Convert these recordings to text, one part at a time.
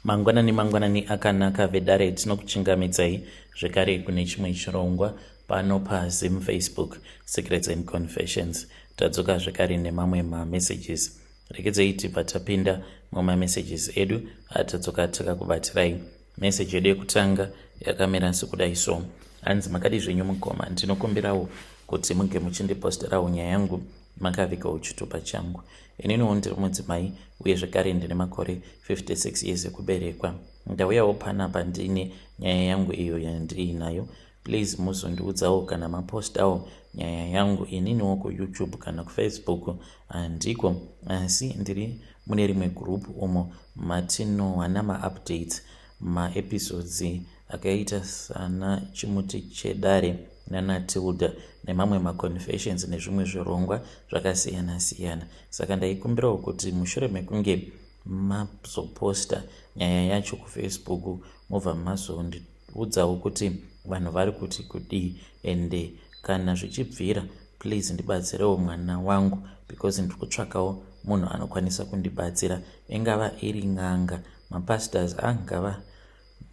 Mangwanani mangwanani akanaka vedare, tinokuchingamidzai zvekare kune chimwe chirongwa pano paZim Facebook Secrets and Confessions. Tadzoka zvekare nemamwe mamessages. Regedzei tibva tapinda mumamessages edu atadzoka takakubatirai. Message yedu yekutanga yakamira sekudai so. Hanzi makadii zvenyu mukoma, ndinokumbirawo kuti muge muchindiposterawo nyaya yangu makavigawo chitupa changu. Ininiwo ndiri mudzimai uye zvekare ndine makore 56 years ekuberekwa. Ndauyawo panapa ndine nyaya yangu iyo yandiinayo. Please muzondiudzawo kana mapostawo nyaya yangu. Ininiwo kuYouTube kana kuFacebook handiko, asi ndiri mune rimwe group umo matinowana maupdates, maepisodes akaita sana Chimuti Chedare nana Tilda nemamwe maconfessions nezvimwe zvirongwa zvakasiyana siyana. Saka ndaikumbirawo kuti mushure mekunge mazoposta nyaya yacho kuFacebook mobva mazondiudzawo kuti vanhu vari kuti kudii, ende kana zvichibvira please ndibatsirewo mwana wangu because ndiri kutsvakawo munhu anokwanisa kundibatsira, ingava iri n'anga, mapastors angava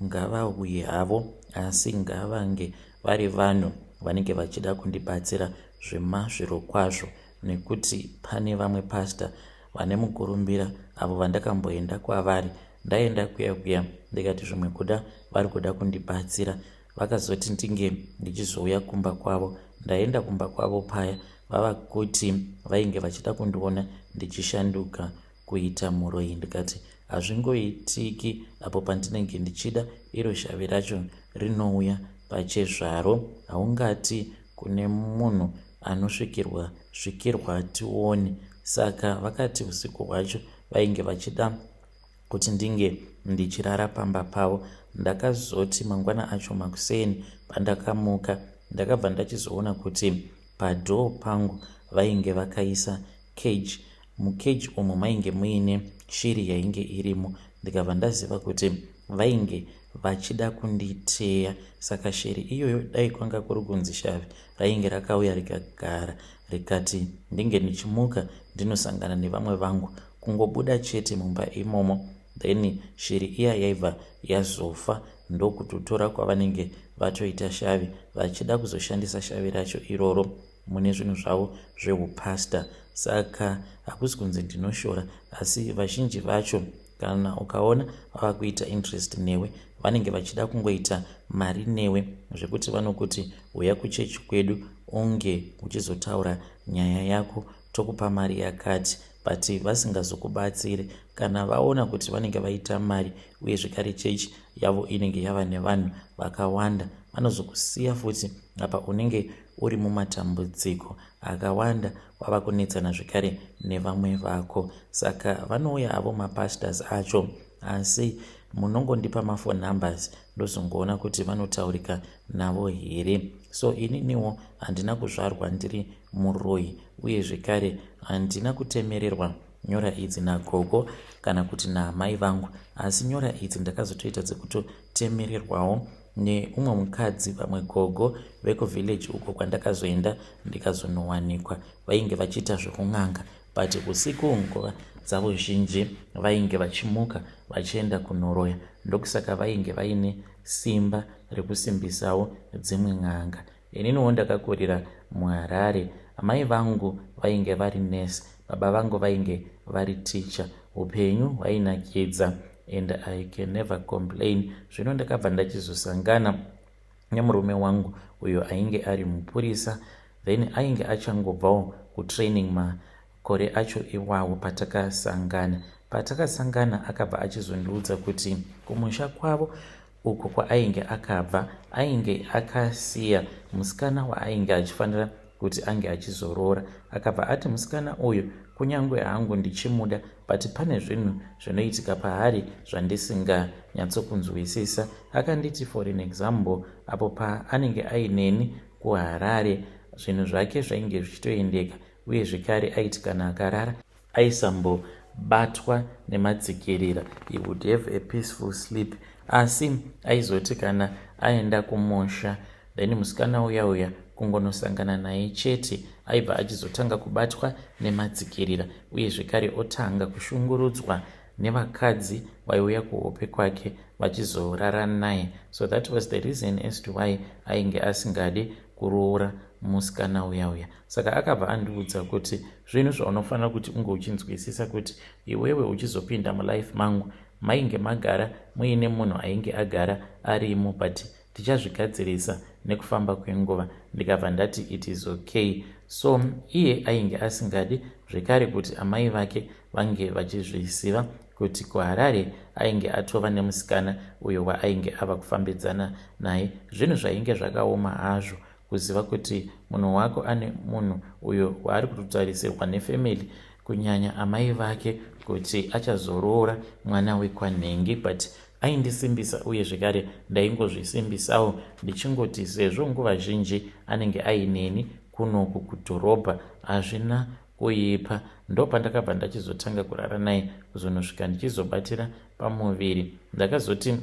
ngavauye havo, asi ngavange vari vanhu vanenge vachida kundibatsira zvemazvirokwazvo, nekuti pane vamwe pastor vane mukurumbira avo vandakamboenda kwavari. Ndaenda kuya kuya ndikati zvimwe kuda vari kuda kundibatsira, vakazoti ndinge ndichizouya kumba kwavo. Ndaenda kumba kwavo paya vava kuti vainge vachida kundiona ndichishanduka kuita muroyi, ndikati hazvingoitiki apo pandinenge ndichida iro shavi racho rinouya pachezvaro. Haungati kune munhu anosvikirwa svikirwa tione. Saka vakati usiku hwacho vainge vachida kuti ndinge ndichirara pamba pavo. Ndakazoti mangwana acho makuseni pandakamuka ndakabva ndachizoona kuti padoor pangu vainge vakaisa cage. Mucage umu mainge muine shiri yainge irimo, ndikabva ndaziva kuti vainge vachida kunditeya. Saka shiri iyoyo dai kwanga kuri kunzi shavi rainge rakauya rikagara rikati ndinge ndichimuka ndinosangana nevamwe vangu, kungobuda chete mumba imomo then shiri iya yaibva yazofa, ndokutotora kwavanenge vatoita shavi vachida kuzoshandisa shavi racho iroro mune zvinhu zvavo zvehupastor. Saka hakusi kunzi ndinoshora, asi vazhinji vacho kana ukaona vava kuita interest newe vanenge vachida kungoita mari newe, zvekuti vanokuti uya kuchechi kwedu unge uchizotaura nyaya yako tokupa mari yakati, but vasingazokubatsiri kana vaona kuti vanenge vaita mari uye zvekare chechi yavo inenge yava nevanhu vakawanda, vanozokusiya futi. Apa unenge uri mumatambudziko akawanda, wava kunetsana zvekare nevamwe vako. Saka vanouya havo mapastors acho, asi munongondipa maphone numbers ndozongoona kuti vanotaurika navo here. So ininiwo handina kuzvarwa ndiri muroyi, uye zvekare handina kutemererwa nyora idzi nagogo kana kuti naamai vangu, asi nyora idzi ndakazotoita dzekutotemererwawo neumwe mukadzi, vamwe gogo vekuvillage uko kwandakazoenda ndikazonowanikwa. Vainge vachiita zvekun'anga, but usiku nguva dzavo zhinji vainge vachimuka vachienda kunoroya, ndokusaka vainge vaine simba rekusimbisawo dzimwe n'anga. Ininiwo ndakakurira muHarare. Amai vangu vainge vari nurse, baba vangu vainge vari teacher. Upenyu hwainakidza and I can never complain. Zvino ndakabva ndachizosangana nemurume wangu uyo ainge ari mupurisa, then ainge achangobvawo kutraining makore acho iwawo patakasangana. Patakasangana akabva achizondiudza kuti kumusha kwavo uko kwaainge akabva ainge akasiya musikana waainge achifanira kuti ange achizoroora. Akabva ati musikana uyu kunyange hangu ndichimuda, but pane zvinhu zvinoitika paari zvandisinganyatsokunzwisisa. Akanditi for an example, apo paanenge aineni kuHarare zvinhu zvake zvainge zvichitoendeka, uye zvekare aiti kana akarara aisambobatwa nemadzikirira, he would have a peaceful sleep. Asi aizoti kana aenda kumusha, then musikana uya uya kungonosangana naye chete aibva achizotanga kubatwa nemadzikirira, uye zvekare otanga kushungurudzwa. nevakadzi vaiuya kuhope kwake vachizorara naye. So that was the reason as to why ainge asingadi kuroora musikana uya uya. Saka akabva andiudza kuti zvinhu zvaunofanira kuti unge uchinzwisisa kuti iwewe uchizopinda mulife mangu mainge magara muine munhu ainge agara arimo, but tichazvigadzirisa nekufamba kwenguva. Ndikabva ndati it is okay. So iye ainge asingadi zvekare kuti amai vake vange vachizviziva kuti kuHarare ainge atova nemusikana uyo waainge ava kufambidzana naye. Zvinhu zvainge zvakaoma hazvo kuziva kuti munhu wako ane munhu uyo waari kutotarisirwa nefamily, kunyanya amai vake, kuti achazoroora mwana wekwanhengi. But aindisimbisa uye zvekare ndaingozvisimbisawo ndichingoti sezvo nguva zhinji anenge aineni kunoku kudhorobha, hazvina kuipa. Ndopandakabva ndachizotanga kurara naye kuzonosvika ndichizobatira pamuviri. Ndakazoti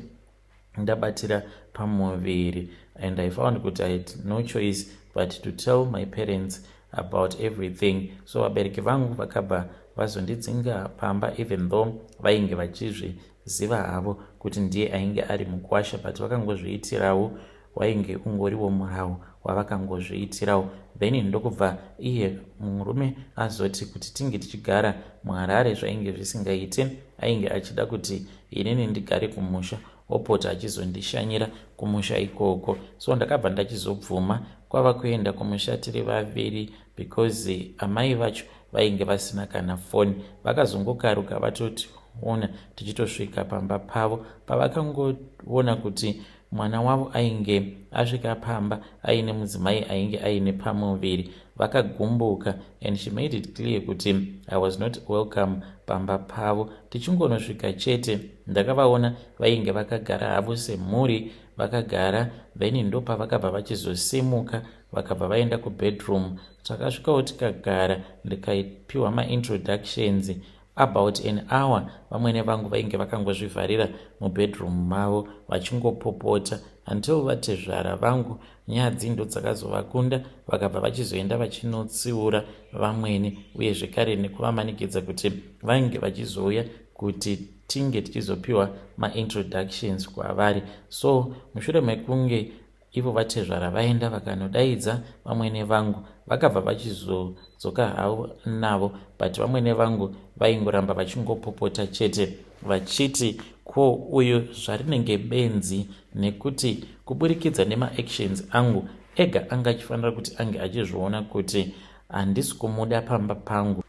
ndabatira pamuviri and I found kuti I had no choice but to tell my parents about everything. So vabereki vangu vakabva vazondidzinga pamba, even though vainge vachizviziva havo kuti ndiye ainge ari mukwasha, but vakangozviitirawo, wainge ungoriwo murau wavakangozviitirawo. Then ndokubva iye murume azoti kuti tinge tichigara muHarare zvainge zvisingaite. Ainge achida kuti inini ndigare kumusha, opota achizondishanyira kumusha ikoko. So ndakabva ndachizobvuma kwava kuenda kumusha tiri vaviri, because amai vacho vainge vasina kana foni. Vakazongokaruka vatotiona tichitosvika pamba pavo. Pavakangoona kuti mwana wavo ainge asvika pamba aine mudzimai ainge aine pamuviri, vakagumbuka and she made it clear kuti I was not welcome pamba pavo. Tichingonosvika chete, ndakavaona vainge vakagara havo semhuri vakagara. Then ndopavakabva vachizosimuka, vakabva vaenda kubedroom. Takasvikawo tikagara, ndikaipiwa maintroductions. About an hour vamwene vangu vainge vakangozvivharira mubedroom mavo vachingopopota, until vatezvara vangu nyadzi ndo dzakazovakunda, vakabva vachizoenda vachinotsiura vamwene uye zvekare nekuvamanikidza kuti vange vachizouya kuti tinge tichizopiwa maintroductions kwavari. So mushure mekunge ivo vatezvara vaenda vakanodaidza vamwene vangu, vakabva vachizodzoka havo navo, but vamwene vangu vaingoramba vachingopopota chete vachiti ko uyu zvarinenge benzi, nekuti kuburikidza nemaactions angu ega anga achifanira kuti ange achizviona kuti handisi kumuda pamba pangu.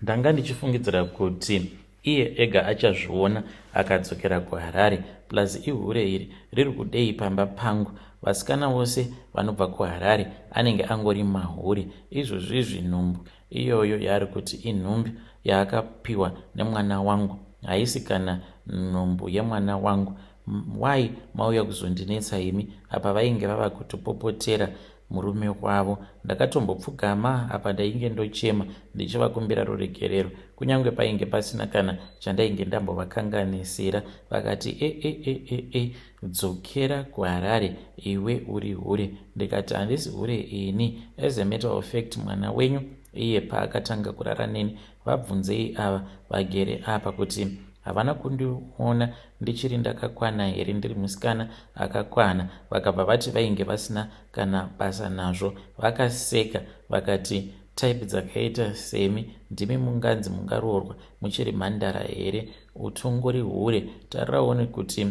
Ndanga ndichifungidzira kuti iye ega achazviona akadzokera kuHarare. Plus ihure iri riri kudei pamba pangu? Vasikana vose vanobva kuHarare anenge angori mahure. Izvozvizvi nhumbu iyoyo yaari kuti inhumbu yaakapiwa nemwana wangu haisi kana nhumbu yemwana wangu. Why mauya kuzondinetsa imi? Apa vainge vava kutopopotera murume wavo. Ndakatombopfugama apa ndainge ndochema ndichivakumbira ruregerero, kunyange painge pasina kana chandainge ndambovakanganisira. Vakati, "E e e e e, dzokera kuHarare iwe, uri hure." Ndikati, "Handisi hure ini. As a matter of fact, mwana wenyu iye paakatanga kurara neni, vabvunzei ava vagere apa kuti havana kundiona ndichiri ndakakwana here, ndiri musikana akakwana?" Vakabva vati vainge vasina kana basa nazvo. Vakaseka vakati, "Type dzakaita semi ndimi munganzi mungaroorwa muchiri mhandara here? Utongori hure. Tariraone kuti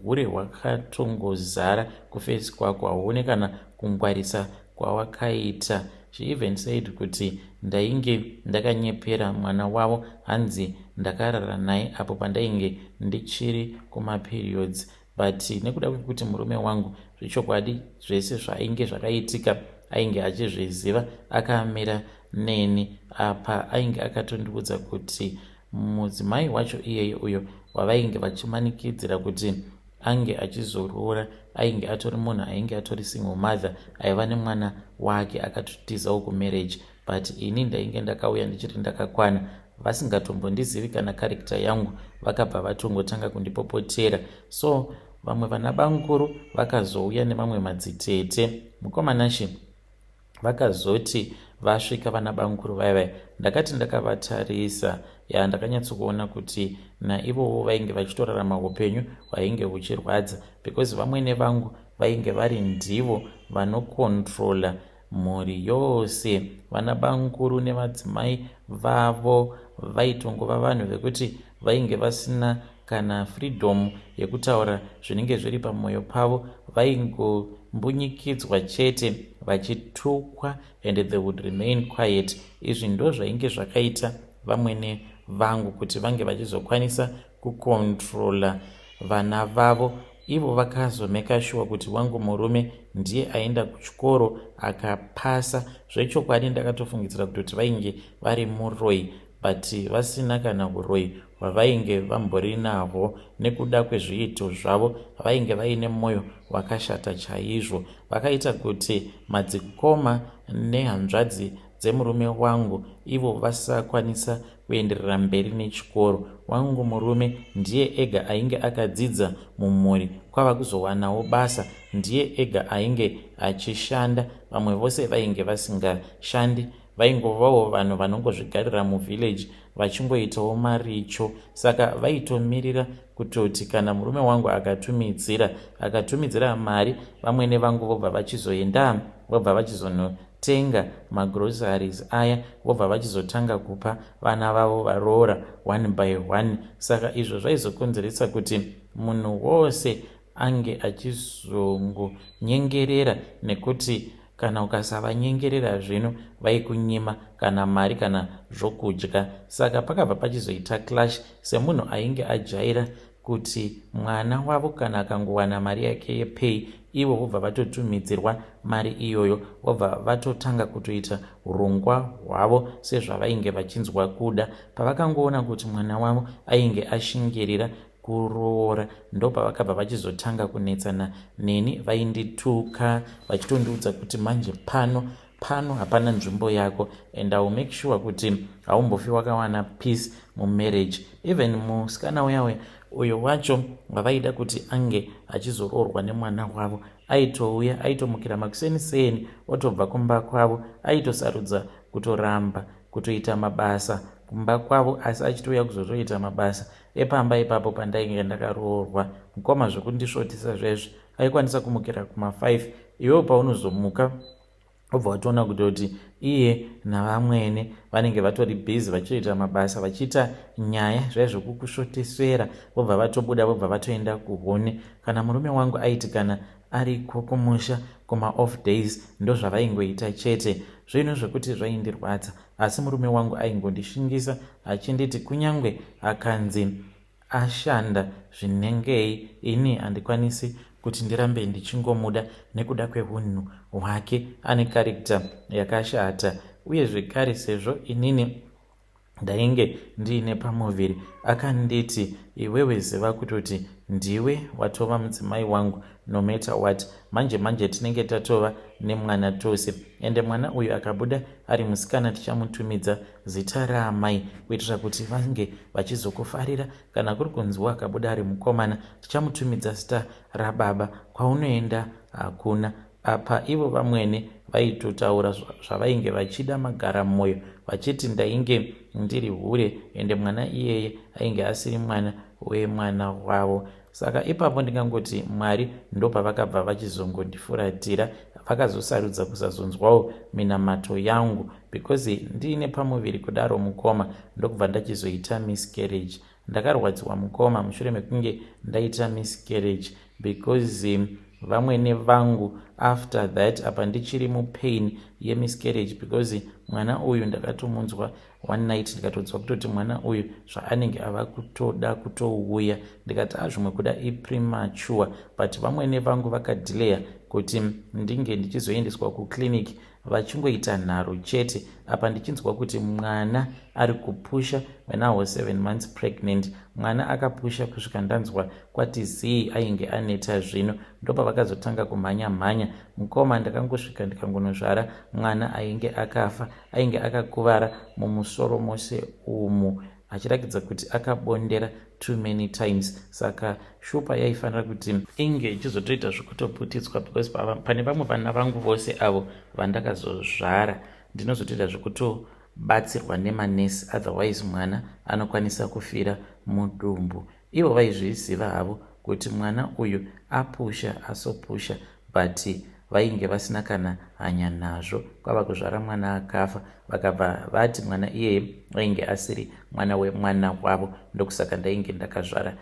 hure hwakatongozara kuface kwako, hauone kana kungwarisa kwawakaita." She even said kuti ndainge ndakanyepera mwana wavo, hanzi ndakarara naye apo pandainge ndichiri kumaperiods, but nekuda kwekuti murume wangu zvechokwadi zvese zvainge zvakaitika ainge achizviziva, akamira neni. Apa ainge akatondiudza kuti mudzimai wacho iyeye uyo wavainge vachimanikidzira kuti ange achizoroora ainge atori munhu ainge atori single mother, aiva nemwana wake akatotizawo kumarriage, but ini ndainge ndakauya ndichiri ndakakwana, vasingatombondizivi kana character yangu. Vakabva vatongotanga kundipopotera. So vamwe vana bamukuru vakazouya nemamwe madzitete mukomanashe. Vakazoti vasvika vana bamukuru vaya vaya, ndakati ndakavatarisa ya, ndakanyatsokuona kuti naivowo vainge vachitorarama upenyu hwainge huchirwadza, because vamwene vangu vainge vari ndivo vanokontrola mhuri yose. Vana bamukuru nevadzimai vavo vaitongova vanhu vekuti vainge vasina kana freedom yekutaura zvinenge zviri pamwoyo pavo. Vaingombunyikidzwa chete, vachitukwa, and they would remain quiet. Izvi ndo zvainge zvakaita vamwene vangu kuti vange vachizokwanisa kukontrola vana vavo. Ivo vakazomeka sure kuti wangu murume ndiye aenda kuchikoro akapasa. Zvechokwadi ndakatofungidzira kutoti vainge vari muroi, but vasina kana uroi hwavainge vambori nahwo. Nekuda kwezviito zvavo, vainge vaine mwoyo wakashata chaizvo. Vakaita kuti madzikoma nehanzvadzi dzemurume wangu ivo vasakwanisa kuenderera mberi nechikoro. Wangu murume ndiye ega ainge akadzidza mumhuri, kwava kuzowanawo basa. Ndiye ega ainge achishanda, vamwe vose vainge vasingashandi, vaingovawo vanhu vanongozvigarira muvillage vachingoitawo maricho. Saka vaitomirira kutoti kana murume wangu akatumidzira mari, vamwene vangu vobva vachizoenda, vobva vachizonotenga magroceries aya, vobva vachizotanga kupa vana vavo varoora one by one. Saka izvo zvaizokonzeresa kuti munhu wose ange achizongonyengerera, nekuti kana ukasavanyengerera zvino vaikunyima kana mari kana zvokudya. Saka pakabva pachizoita clash. Semunhu ainge ajaira kuti mwana wavo kana akangowana mari yake yepay, ivo vobva vatotumidzirwa mari iyoyo, vobva vatotanga kutoita urongwa hwavo sezvavainge vachinzwa kuda. Pavakangoona kuti mwana wavo ainge ashingirira kuroora, ndopavakabva vachizotanga kunetsana neni. Vaindituka vachitondiudza kuti manje pano hapana nzvimbo yako and I will make sure kuti haumbofi wakawana peace mumarriage. Even musikana uya uya uyo wacho wavaida kuti ange achizoroorwa nemwana wavo aitouya, aitomukira makuseni seni otobva kumba kwavo. Aitosarudza kutoramba kutoita mabasa kumba kwavo, asi achitouya kuzotoita mabasa epamba ipapo pandainge ndakaroorwa. Mukoma, zvekundisvotisa zvezvi, aikwanisa kumukira kuma5. Iwewo paunozomuka obva watoona kutoti iye navamwene vanenge vatori busy vachitoita mabasa, vachiita nyaya zvai zvokukusvotesera, vobva vatobuda, vobva vatoenda kuhone. Kana murume wangu aiti kana ariko kumusha kumaoff days, ndozvavaingoita chete. Zvinhu zvekuti zvaindirwadza, asi murume wangu aingondishingisa achinditi kunyange akanzi ashanda zvinengei, ini handikwanisi kuti ndirambe ndichingomuda nekuda kweunhu hwake. Ane character yakashata. Uye zvekare, sezvo inini ndainge ndiine pamuviri, akanditi, "Iwewe ziva kutoti ndiwe watova mudzimai wangu no matter what. Manje manje tinenge tatova nemwana tose, ende mwana uyu akabuda ari musikana, tichamutumidza zita raamai kuitira kuti vange vachizokufarira. Kana kuri kunziwo akabuda ari mukomana, tichamutumidza zita rababa. Kwaunoenda hakuna." Apa ivo vamwene vaitotaura zvavainge vachida magara mwoyo, vachiti ndainge ndiri hure, ende mwana iyeye ainge asiri mwana wemwana wavo. Saka ipapo ndingangoti Mwari ndopavakabva vachizongondifuratira. Vakazosarudza kusazonzwawo minamato yangu, because ndiine pamuviri kudaro, mukoma, ndokubva ndachizoita miscarriage. Ndakarwadziwa, mukoma, mushure mekunge ndaita miscarriage, because vamwene vangu after that, apa ndichiri mupain yemiscarriage, because mwana uyu ndakatomunzwa one night, ndikatonzwa kutoti mwana uyu zvaanenge ava kutoda kutouya. Ndikati, "Azvimwe kuda ipremature." But vamwene vangu vakadhileya kuti ndinge ndichizoendeswa kuclinic, vachingoita nharo chete. Apa ndichinzwa kuti mwana ari kupusha. When I was 7 months pregnant, mwana akapusha kusvika ndanzwa kwati zii, ainge aneta. Zvino ndopavakazotanga kumhanya mhanya. Mukoma, ndakangosvika ndikangonozvara mwana ainge akafa, ainge akakuvara mumusoro mose umu. achirakidza kuti akabondera too many times. Saka shupa yaifanira kuti inge ichizotoita zvekutoputitswa because pane vamwe vana vangu vose avo vandakazozvara ndinozotoita zvekutobatsirwa nemanesi, otherwise mwana anokwanisa kufira mudumbu. Ivo vaizviziva havo kuti mwana uyu apusha asopusha, but vainge vasina kana hanya nazvo. Kwava kuzvara mwana akafa, vakabva vati mwana iyeye ainge asiri mwana wemwana wavo, ndokusaka ndainge ndakazvara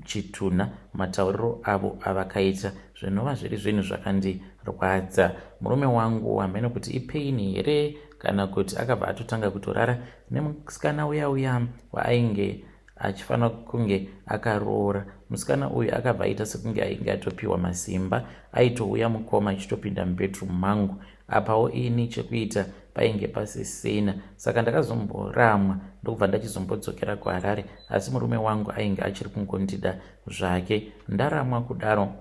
chitunha. Matauriro avo avakaita, zvinova zviri zvinhu zvakandirwadza. Murume wangu, hamene kuti ipain here kana kuti, akabva atotanga kutorara nemusikana uya uya waainge achifanira kunge akaroora. Musikana uyu akabva aita sekunge ainge atopiwa masimba. Aitouya mukoma achitopinda mubedroom mangu, apawo ini chekuita painge pasisina. Saka ndakazomboramwa, ndokubva ndachizombodzokera kuHarare, asi murume wangu ainge achiri kungondida zvake. Ndaramwa kudaro,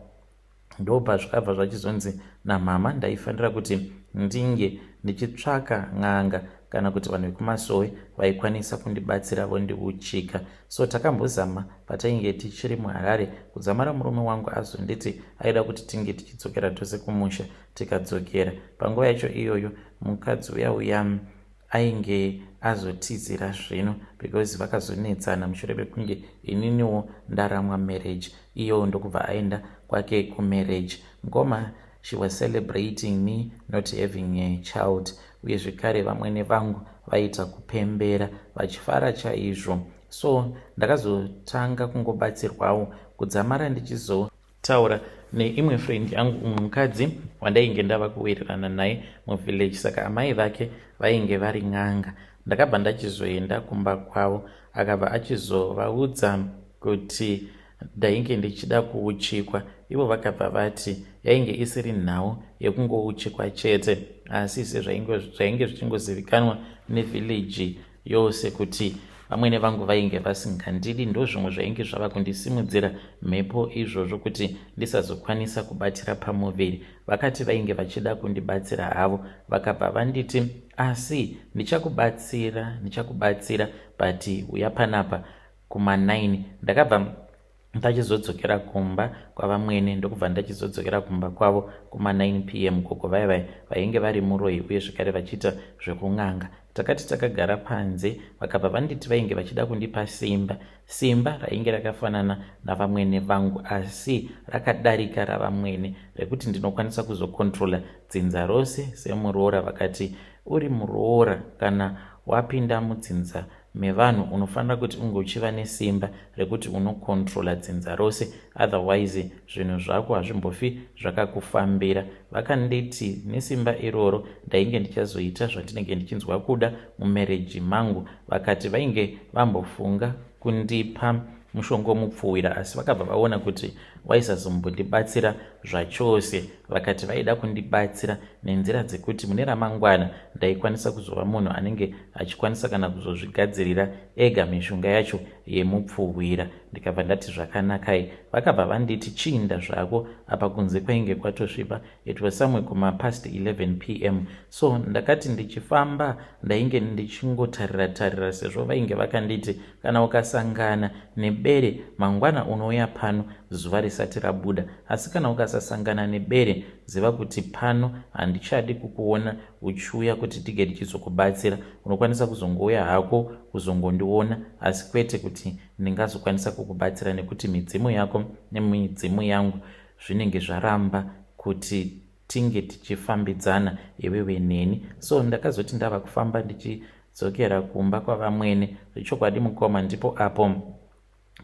ndobva zvikabva zvachizonzi namama ndaifanira kuti ndinge ndichitsvaka n'anga kana kuti vanhu vekumasowe vaikwanisa kundibatsira vondiuchika. So takambozama patainge tichiri muHarare, kudzamara murume wangu azonditi aida kuti tinge tichidzokera tose kumusha. Tikadzokera. Panguva yacho iyoyo mukadzi uya uya ainge azotizira zvino, because vakazonetsana mushure mekunge ininiwo ndaramwa marriage iyo, ndokubva aenda kwake kumarriage. Ngoma, she was celebrating me not having a child. Uye zvekare vamwene vangu vaita kupembera vachifara chaizvo. So ndakazotanga kungobatsirwawo kudzamara ndichizotaura neimwe friend yangu, umwe mukadzi wandainge ndava kuwirirana naye muvillage. Saka amai vake vainge vari n'anga. Ndakabva ndachizoenda kumba kwavo, akabva achizovaudza kuti ndainge ndichida kuuchikwa. Ivo vakabva vati yainge isiri nhau yekungouchikwa chete, asi sezvainge zvichingozivikanwa nevillage yose kuti vamwene vangu vainge vasingandidi, ndo zvimwe zvainge zvava kundisimudzira mhepo izvozvo kuti ndisazokwanisa kubatira pamuviri. Vakati vainge vachida kundibatsira havo. Vakabva vanditi, "Asi ndichakubatsira, ndichakubatsira, but uya panapa kuma9." Ndakabva ndachizodzokera kumba kwavamwene, ndokubva ndachizodzokera kumba kwavo kuma9 p.m. Gogo vaya vaya vainge vari muroyi uye zvekare vachiita zvekun'anga. Takati takagara panze, vakabva vanditi vainge vachida kundipa simba, simba rainge rakafanana navamwene vangu asi rakadarika ravamwene, rekuti ndinokwanisa kuzocontrola dzinza rose semuroora. Vakati uri muroora, kana wapinda mudzinza mevanhu unofanira kuti unge uchiva nesimba rekuti unocontrola dzinza rose, otherwise zvinhu zvako hazvimbofi zvakakufambira. Vakanditi nesimba iroro ndainge ndichazoita zvandinenge ndichinzwa kuda mumarriage mangu. Vakati vainge vambofunga kundipa mushonga mupfuwira, asi vakabva vaona kuti waisazombondibatsira zvachose. Vakati vaida kundibatsira nenzira dzekuti mune ramangwana ndaikwanisa kuzova munhu anenge achikwanisa kana kuzozvigadzirira ega mishonga yacho yemupfuwira. Ndikabva ndati zvakanakai. Vakabva vanditi chiinda zvako. Apa kunze kwainge kwatosviba. It was somewhere kumapast 11 p.m. So ndakati ndichifamba ndainge ndichingotarira tarira, sezvo vainge vakanditi kana ukasangana nebere mangwana unouya pano zuva risati rabuda, asi kana ukasasangana nebere, ziva kuti pano handichadi kukuona uchiuya kuti tige tichizokubatsira. Unokwanisa kuzongouya hako kuzongondiona, asi kwete kuti ndingazokwanisa kukubatsira, nekuti midzimu yako nemidzimu yangu zvinenge zvaramba kuti tinge tichifambidzana iwewe neni. So ndakazoti ndava kufamba ndichidzokera kumba kwavamwene, zvechokwadi mukoma, ndipo apo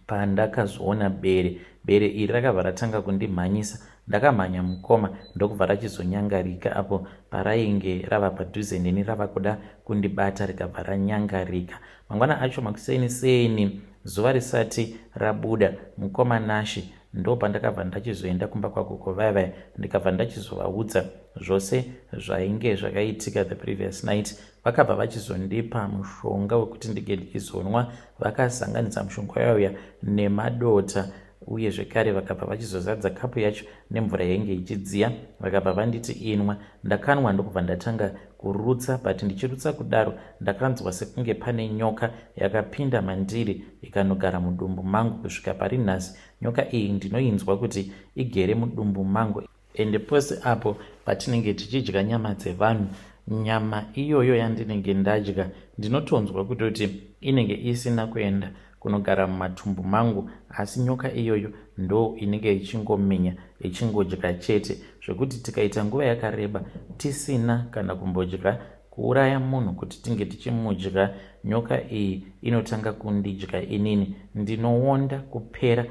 pandakazoona bere. Bere iri rakabva ratanga kundimhanyisa. Ndakamhanya mukoma, ndokubva rachizonyangarika apo parainge rava padhuze neni rava kuda kundibata, rikabva ranyangarika. Mangwana acho makuseni seni, zuva risati rabuda, mukoma Nashi, ndo pandakabva ndachizoenda kumba kwagogo vaya vaya. Ndikabva ndachizovaudza zvose zvainge zvakaitika the previous night. Vakabva vachizondipa mushonga wekuti ndinge ndichizonwa. Vakasanganisa mushonga uyauya nemadota. uye zvekare vakabva vachizozadza kapu yacho nemvura yainge ichidziya vakabva vanditi inwa. Ndakanwa ndokubva ndatanga kurutsa but ndichirutsa kudaro ndakanzwa sekunge pane nyoka yakapinda mandiri ikanogara mudumbu mangu kusvika pari nhasi. Nyoka iyi ndinoinzwa kuti igere mudumbu mangu ende pose apo patinenge tichidya nyama dzevanhu nyama iyoyo yandinenge ndadya ndinotonzwa kutoti inenge isina kuenda kunogara mumatumbu mangu asi nyoka iyoyo ndo inenge ichingomenya ichingodya chete zvekuti tikaita nguva yakareba tisina kana kumbodya kuuraya munhu kuti tinge tichimudya nyoka iyi inotanga kundidya inini ndinowonda kupera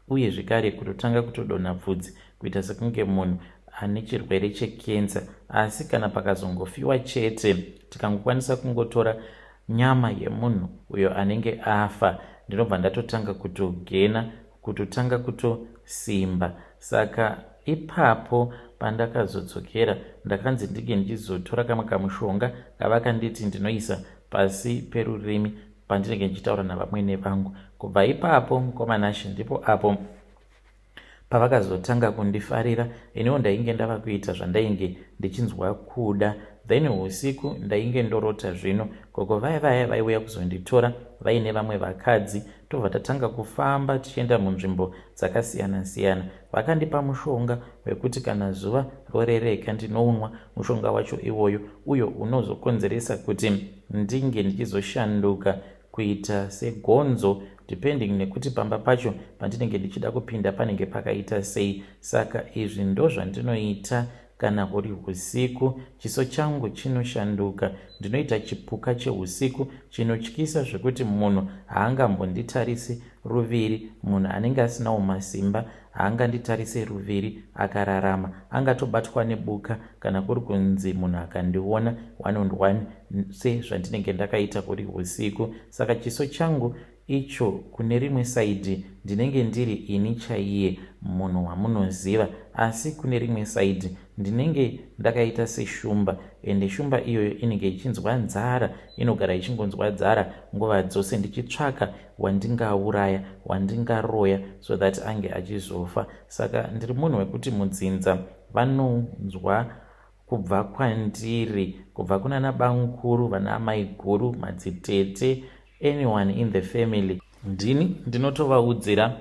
uye zvekare kutotanga kutodonha bvudzi kuita sekunge munhu ane chirwere chekensa asi kana pakazongofiwa chete tikangokwanisa kungotora nyama yemunhu uyo anenge afa ndinobva ndatotanga kutogena kutotanga kutosimba saka ipapo pandakazodzokera ndakanzi ndinge ndichizotora kamwe kamushonga kavakanditi ndinoisa pasi perurimi pandinenge ndichitaura navamwene vangu kubva ipapo mukoma Nashe ndipo apo pavakazotanga kundifarira iniwo ndainge ndava kuita zvandainge ndichinzwa kuda then usiku ndainge ndorota zvino gogo vaya vaya vaiuya kuzonditora vaine vamwe vakadzi tobva tatanga kufamba tichienda munzvimbo dzakasiyana siyana vakandipa mushonga wekuti kana zuva rorereka ndinounwa mushonga wacho iwoyo uyo unozokonzeresa kuti ndinge ndichizoshanduka kuita segonzo depending nekuti pamba pacho pandinenge ndichida kupinda panenge pakaita sei saka izvi ndozvandinoita kana huri husiku chiso changu chinoshanduka ndinoita chipuka chehusiku chinotyisa zvekuti munhu haangambonditarisi ruviri munhu anenge asinawo masimba haanganditarise ruviri akararama angatobatwa nebuka kana kuri kunzi munhu akandiona one on one sezvandinenge ndakaita kuri usiku saka chiso changu icho kune rimwe side ndinenge ndiri ini chaiye munhu wamunoziva asi kune rimwe side ndinenge ndakaita seshumba ende shumba iyoyo inenge ichinzwa nzara inogara ichingonzwa nzara nguva dzose ndichitsvaka wandingauraya wandingaroya so that ange achizofa saka ndiri munhu wekuti mudzinza vanonzwa kubva kwandiri kubva kunana bamukuru vana amaiguru madzitete anyone in the family ndini ndinotovaudzira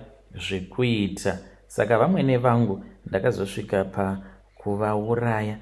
zvekuita saka vamwene vangu ndakazosvika pakuvauraya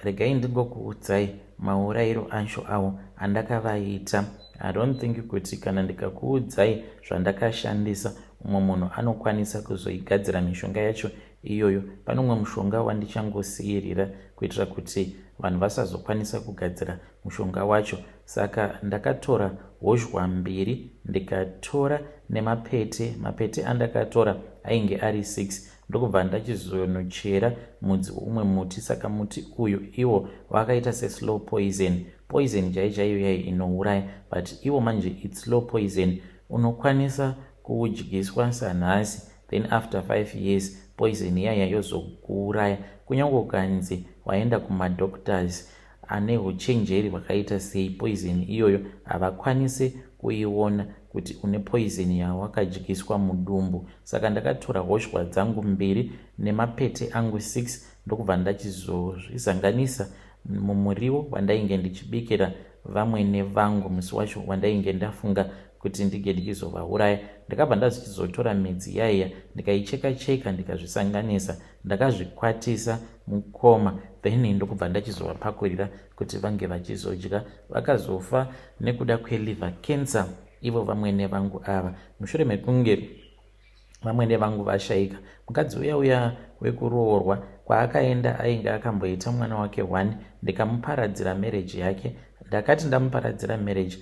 regai ndingokuudzai maurayiro acho awo andakavaita i don't think kuti kana ndikakuudzai zvandakashandisa umwe munhu anokwanisa kuzoigadzira mishonga yacho iyoyo pane umwe mushonga wandichangosiyirira kuitira kuti vanhu vasazokwanisa kugadzira mushonga wacho saka ndakatora hozhwa mbiri ndikatora nemapete mapete andakatora ainge ari 6 ndokubva ndachizonochera mudzi weumwe muti saka muti uyu iwo wakaita seslow poison poison chai chaiyo yai inouraya but iwo manje its slow poison unokwanisa kuudyiswa sanhasi then after 5 years poison iyaya yozokuuraya kunyange ukanzi waenda kumadoctors ane uchenjeri hwakaita sei poison iyoyo havakwanisi kuiona kuti une poison yawakadyiswa mudumbu saka ndakatora hozhwa dzangu mbiri nemapete angu 6 ndokubva ndachizozvisanganisa mumuriwo wandainge ndichibikira vamwene vangu musi wacho wandainge ndafunga kuti ndinge ndichizovauraya ndakabva ndazichizotora midzi yaiya ndikaicheka cheka ndikazvisanganisa ndakazvikwatisa mukoma then ndokubva ndachizovapakurira kuti vange vachizodya vakazofa nekuda kweliver cancer ivo vamwene vangu ava mushure mekunge vamwene vangu vashaika mukadzi uya uya wekuroorwa kwaakaenda ainge akamboita mwana wake one ndikamuparadzira marriage yake ndakati ndamuparadzira marriage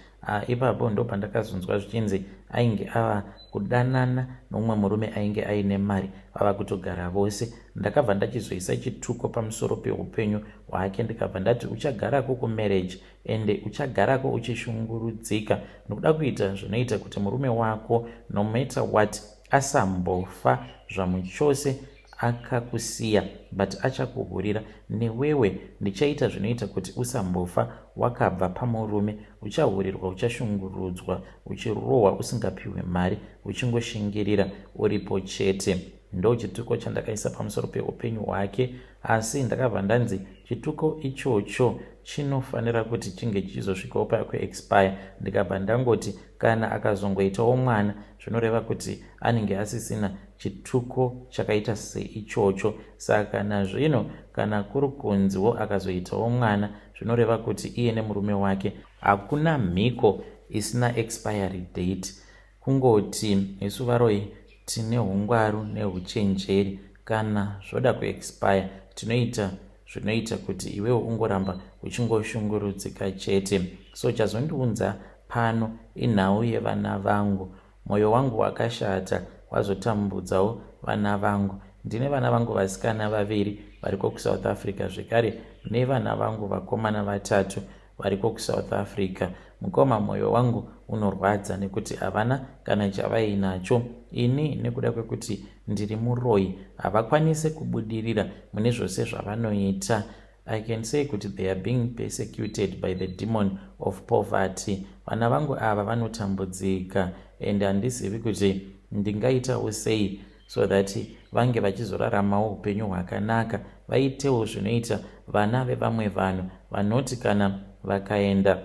ipapo ndo pandakazonzwa zvichinzi ainge ava kudanana nomumwe murume ainge aine mari vava kutogara vose ndakabva ndachizoisa chituko pamusoro peupenyu hwake ndikabva ndati uchagarako kumarriage ende uchagarako uchishungurudzika nokuda kuita zvinoita kuti murume wako no matter what asambofa zvamuchose. Akakusiya but achakuhurira newewe. Ndichaita zvinoita kuti usambofa wakabva pamurume. Uchahurirwa, uchashungurudzwa, uchirohwa usingapihwe mari, uchingoshingirira uripo chete. Ndochituko chandakaisa pamusoro peupenyu hwake, asi ndakabva ndanzi chituko ichocho chinofanira kuti chinge chichizosvikawo pakuexpire. Ndikabva ndangoti kana akazongoitawo mwana, zvinoreva kuti anenge asisina chituko chakaita seichocho. Saka nazvino kana kuri kunziwo akazoitawo mwana, zvinoreva kuti iye nemurume wake, hakuna mhiko isina expiry date. Kungoti isu varoyi tine ungwaru neuchenjeri, kana zvoda kuexpire tinoita zvinoita kuti iwewo ungoramba uchingoshungurudzika chete. So chazondiunza pano inhau yevana vangu. Mwoyo wangu wakashata wazotambudzawo vana vangu. Ndine vana vangu vasikana vaviri variko kuSouth Africa, zvekare nevana vangu vakomana vatatu variko kuSouth Africa. Mukoma, mwoyo wangu unorwadza nekuti havana kana chavainacho. Ini nekuda kwekuti ndiri muroyi, havakwanisi kubudirira mune zvose zvavanoita. I can say kuti they are being persecuted by the demon of poverty. Vana vangu ava vanotambudzika and handizivi kuti ndingaitawo sei so that vange vachizoraramawo upenyu hwakanaka, vaitewo zvinoita vana vevamwe vanhu vanoti kana vakaenda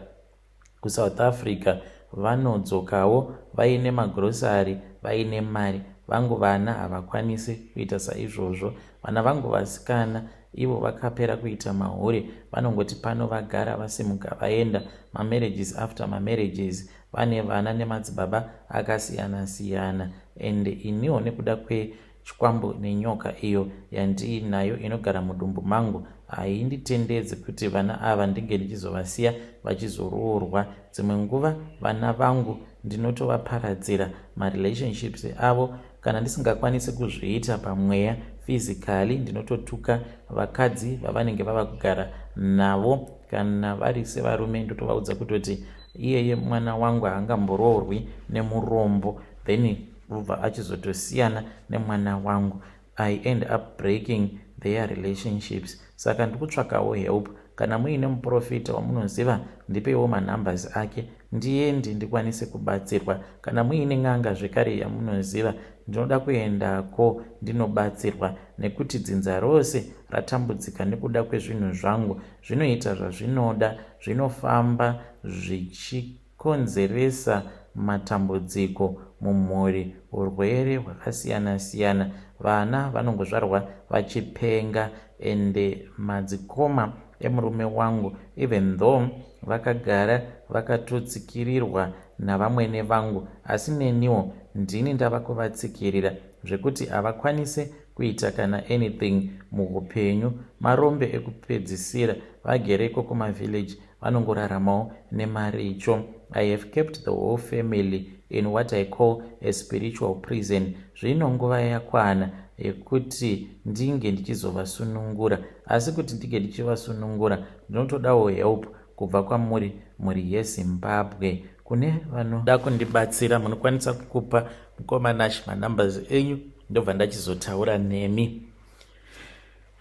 kuSouth Africa vanodzokawo vaine magrosari, vaine mari. Vangu vana havakwanisi kuita saizvozvo. Vana vangu vasikana ivo vakapera kuita mahure, vanongoti pano vagara, vasimuka vaenda, mamarriages after mamarriages, vane vana nemadzibaba akasiyana-siyana. And iniwo nekuda kwechikwambo nenyoka iyo yandiinayo inogara mudumbu mangu, hainditendedzi kuti vana ava ndinge ndichizovasiya vachizoroorwa. Dzimwe nguva vana vangu ndinotovaparadzira marelationships avo. Kana ndisingakwanisi kuzviita pamweya, physically ndinototuka vakadzi vavanenge vava kugara navo. Kana vari sevarume, ndotovaudza kutoti iyeye mwana wangu haangamboroorwi nemurombo, then ubva achizotosiyana nemwana wangu. I end up breaking their relationships. Saka ndikutsvakawo help. Kana muine muprofita wamunoziva, ndipeiwo manumbers ake ndiende ndikwanise kubatsirwa. Kana muine n'anga zvekare yamunoziva, ndinoda kuendako ndinobatsirwa, nekuti dzinza rose ratambudzika nekuda kwezvinhu zvangu. Zvinoita zvazvinoda, zvinofamba zvichikonzeresa matambudziko mumhuri, urwere hwakasiyana-siyana, vana vanongozvarwa vachipenga. Ende madzikoma emurume wangu, even though vakagara vakatotsikirirwa navamwene vangu, asi neniwo ndini ndava kuvatsikirira zvekuti havakwanise kuita kana anything muupenyu. Marombe ekupedzisira, vagereko kumavillage, vanongoraramawo nemaricho. I have kept the whole family in what I call a spiritual prison. Zvino nguva yakwana yekuti ndinge ndichizovasunungura, asi kuti ndinge ndichivasunungura ndinotodawo help kubva kwamuri, mhuri yeZimbabwe. Kune vanoda kundibatsira, munokwanisa kupa mukoma Nash manumbers enyu, ndobva ndachizotaura nemi.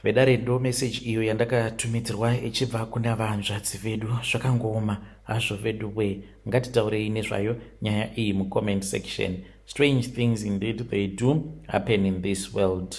Vedare, ndo meseji iyo yandakatumidzirwa ichibva kuna vanzvadzi vedu. Zvakangooma hazvo vedu we. Ngatitaurei nezvayo nyaya iyi mucomment section. Strange things indeed, they do happen in this world.